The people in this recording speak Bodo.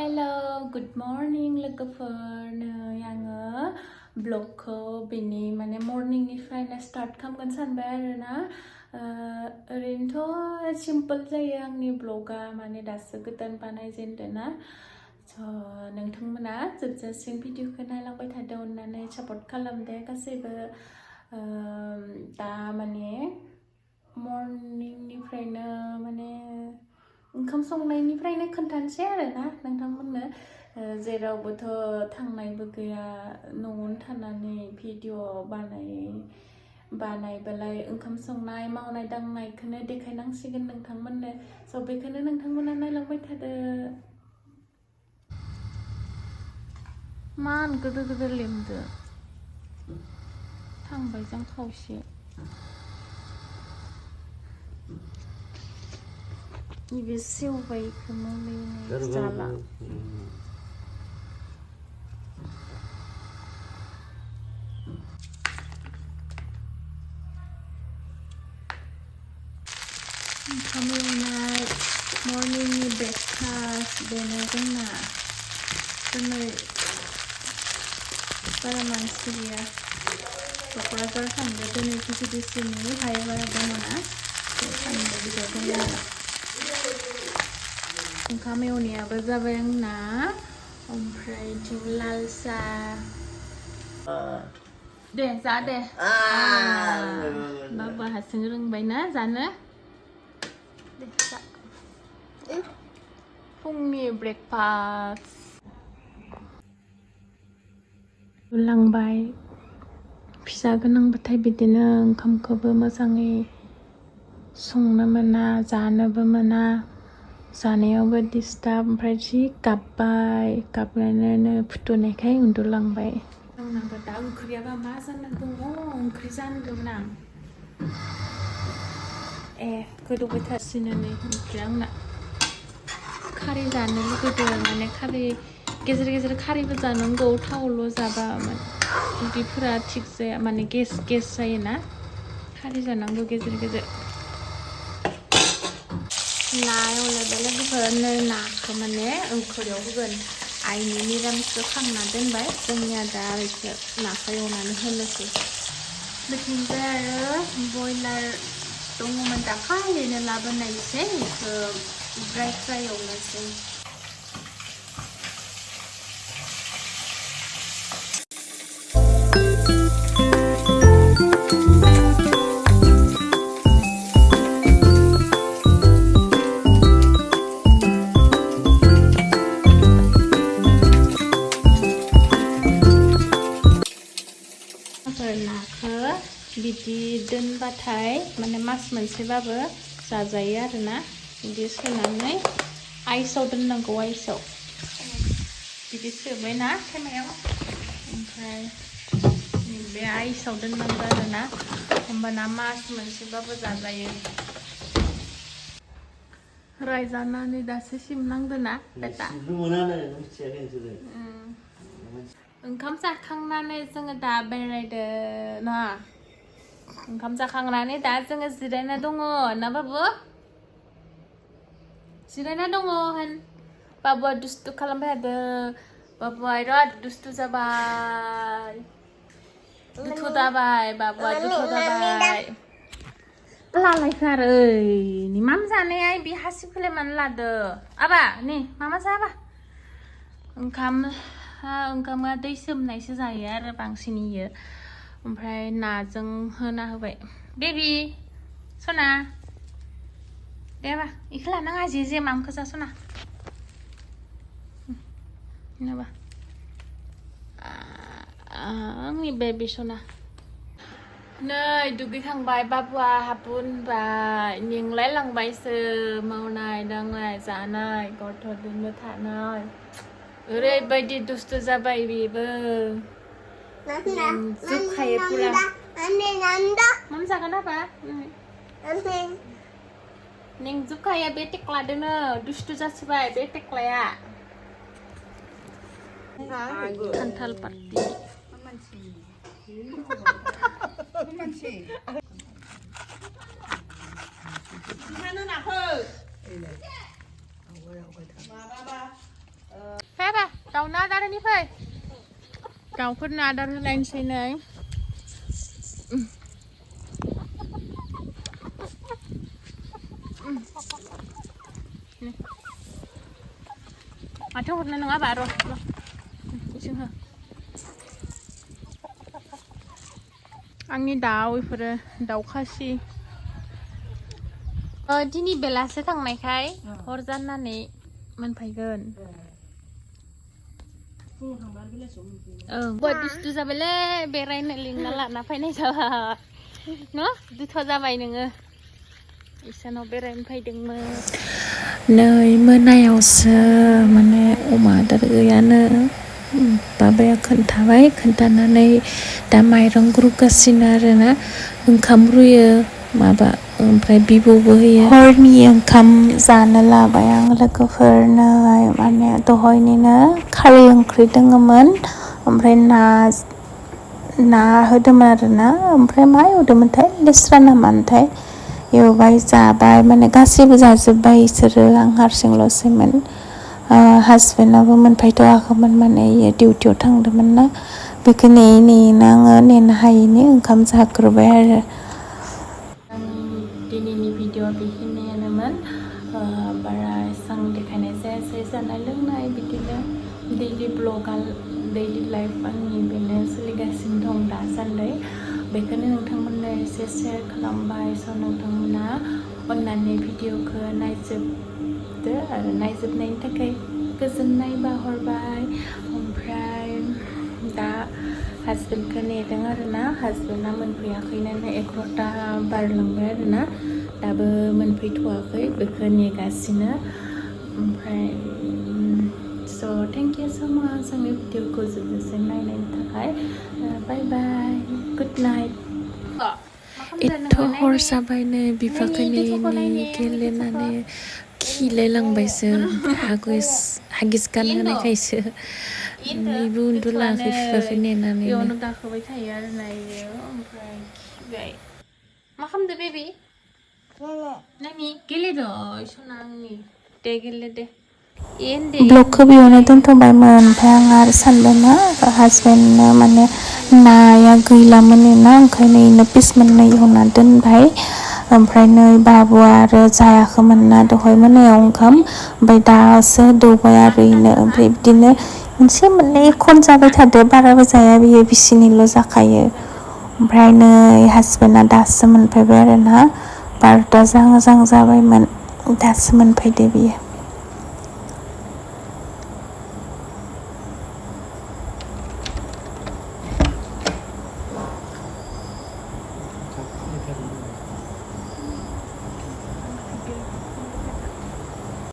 Hello, good morning लोगोफोर नै आङो ब्लगखौ बेनि माने मर्निंनिफ्रायनो स्टार्ट खालामगोन सानबाय आरोना ओरैनोथ' सिम्पल जायो आंनि ब्लगा माने दासो गोदान बानायजेनदों ना स' नोंथांमोना जोबजासिम भिडिअखौ नायलांबाय थादो अननानै सापर्ट खालामदो गासैबो दा माने मर्निंनिफ्रायनो माने ओंखाम संनायनिफ्रायनो खोन्थानोसै आरोना नोंथांमोननो जेरावबोथ' थांनायबो गैया न'आवनो थानानै भिडिअ बानायबालाय ओंखाम संनाय मावनाय दांनायखौनो देखायनांसिगोन नोंथांमोननो स' बेखौनो नोंथांमोना नायलांबाय थादो मान गोदोर गोदोर लेमदो थांबाय जों खावसे इबे सेवबाय खोमा जाला ओंखाम एवनाय मर्निंनि ब्रेकफास्ट बेनो जोंना दिनै बारा मानसि गैया क'क्राझार थांदो दिनै पिसिडिसिनि भाइ बारा दङ ना थांदो बिदियाव दङ ओंखाम एवनायाबो जाबाय आंना ओमफ्राय बिथिं लाल साहा दे जा दे बाबा हारसिं रोंबाय ना जानो दे जा फुंनि ब्रेकफास्ट लांबाय फिसा गोनांबाथाय बिदिनो ओंखामखौबो मोजाङै संनो मोना जानोबो मोना जानायावबो डिस्टार्ब ओमफ्राय जि गाबनानैनो फुथुनायखाय उन्दुलांबाय आंनाबो दा ओंख्रियाबा मा जाना दङ ओंख्रि जानदोंमोन आं गोदौबाय थासिनो नै ओंख्रिया आंना खारै जानो लुगैदों माने खारै गेजेर गेजेर खारैबो जानांगौ थावल' जाबा उदैफोरा थिग जाया माने गेस जायोना खारै जानांगौ गेजेर गेजेर ना एवलायबाय लोगोफोर नै नाखौ माने ओंख्रियाव होगोन आइनि निरामिसखौ खांना दोनबाय जोंनिया दा बेखौ नाखौ एवनानै होनोसै बेथिंजाय आरो बयलार दङमोन दाखालिनो लाबोनायसै बेखौ फ्राय एवनोसै नाखौ बिदि दोनबाथाय माने मास मोनसेबाबो जाजायो आरोना बिदि सोनानै आइसआव दोननांगौ आइसआव बिदि सोबाय ना थेमायाव ओमफ्राय बे आइसआव दोननांगौ आरोना होमबाना मास मोनसेबाबो जाजायो रायजानानै दासो सिमनांदों ना बेटा ओंखाम जाखांनानै जोङो दा बेरायदो ना ओंखाम जाखांनानै दा जोङो जिरायना दङ ना बाबु जिरायना दङ होन बाबुआ दुस्थु खालामबाय थादों बाबुआ बिराद दुस्थु जाबाय दुथु दाबाय बाबुआ दुथु दाबाय लालायखो आरो ओइ माम जानाया बे हासिबखौलाय मानो लादो आबा नै मामा जाबा ओंखामा दै सोमनायसो जायो आरो बांसिन इयो ओमफ्राय नाजों होना होबाय बेबि सना दे बा इखौ लानाङा जे मामखौ जा सना नोबा आंनि बेबि सना नै दुगैखांबाय बाबुआ हाबुनबाय मेंलाय लांबायसो मावनाय दांनाय जानाय गथ' दोननो थानाय ओरैबायदि दुस्थु जाबाय बेबो जुखायो पुरा माम जागोन आबा नेंजुखाया बे टेक्लादोनो दुस्थु जासोबाय बे टेक्लाया खान्थाल पार्टि นี่ไปदाउफोरनो आदार होलायनोसै नै माथो हरनो नङा बा र' जोङो आंनि दाउ इफोरो दाउ खासि दिनै बेलासे थांनायखाय हर जानानै मोनफैगोन बुहुद दुस्थु जाबायलै बेरायनो लिंना लाना फैनाय जाबाय न' दुथ' जाबाय नोङो इसानाव बेरायनो फैदोंमोन नै मोनायावसो माने अमा आदार गैयानो बाबाया खोन्थाबाय खोन्थानानै दा माइरं रुगासिनो आरोना ओंखाम रुयो माबा ओमफ्राय बिबौबो होयो हरनि ओंखाम जानो लाबाय आं लोगोफोरनो माने दहायनिनो खारै ओंख्रि दङमोन ओमफ्राय ना होदोंमोन आरोना ओमफ्राय मा एवदोंमोनथाय लेस्रा नामानोथाय एवबाय जाबाय माने गासैबो जाजोब्बाय इसोरो आं हारसिंल'सैमोन हासबेन्डआबो मोनफैथ'वाखैमोन माने इयो डिउटियाव थांदोंमोन ना बेखौ नेयैनो आङो नेनो हायैनि ओंखाम जाग्रोबाय आरो आं दिनैनि भिडिअ'आ बेखिनियानोमोन बारा एसां देखायनाय जायासै जानाय लोंनाय बिदिनो दैलि ब्लगआ दैलि लाइफ आंनि बेनो सोलिगासिनो दं दासान्दि बेखौनो नोंथांमोननो एसे शेयार खालामबाय स' नोंथांमोना अननानै भिडिअ'खौ नायजोबदो आरो नायजोबनायनि थाखाय गोजोननाय बाहरबाय ओमफ्राय दा हासबेन्डखौ नेदों आरोना हासबेन्डआ मोनफैयाखैनो 11ता बारलांबाय आरोना दाबो मोनफैथ'वाखै बेखौ नेगासिनो ओमफ्राय स' थेंक इउ स' माच आंनि भिडिअ'खौ जोबजासिम नायनायनि थाखाय बाय बाय गुड नाइट एथ' हर जाबायनो बिफाखौ नेयै गेलेनानै खिलायलांबायसो हागिस गानहोनायखायसो नैबो उन्दुलाङाखै बिफाखौ नेनानै बेयावनो गाखोबाय थायो आरो नायो ओमफ्राय खिबाय मा खालामदो बेबि नानि गेलेदो सना आंनि दे गेले दे ब्लगखौ बेयावनो दोनथ'बायमोन ओमफ्राय आं आरो सानबाय मा हासबेन्डनो माने नाया गैलामोन ना ओंखायनो इनो पिस मोननै एवना दोनबाय ओमफ्राय नै बाबुआ आरो जायाखैमोन ना दहाय मोनायाव ओंखाम ओमफ्राय दासो दौबाय आरो इनो ओमफ्राय बिदिनो मोनसे मोननै खन जाबाय थादो बाराबो जाया बियो बिसिनिल' जाखायो ओमफ्राय नै हासबेन्डआ दासो मोनफैबाय आरोना 12ता जाहां जाबायमोन दासो मोनफैदो बियो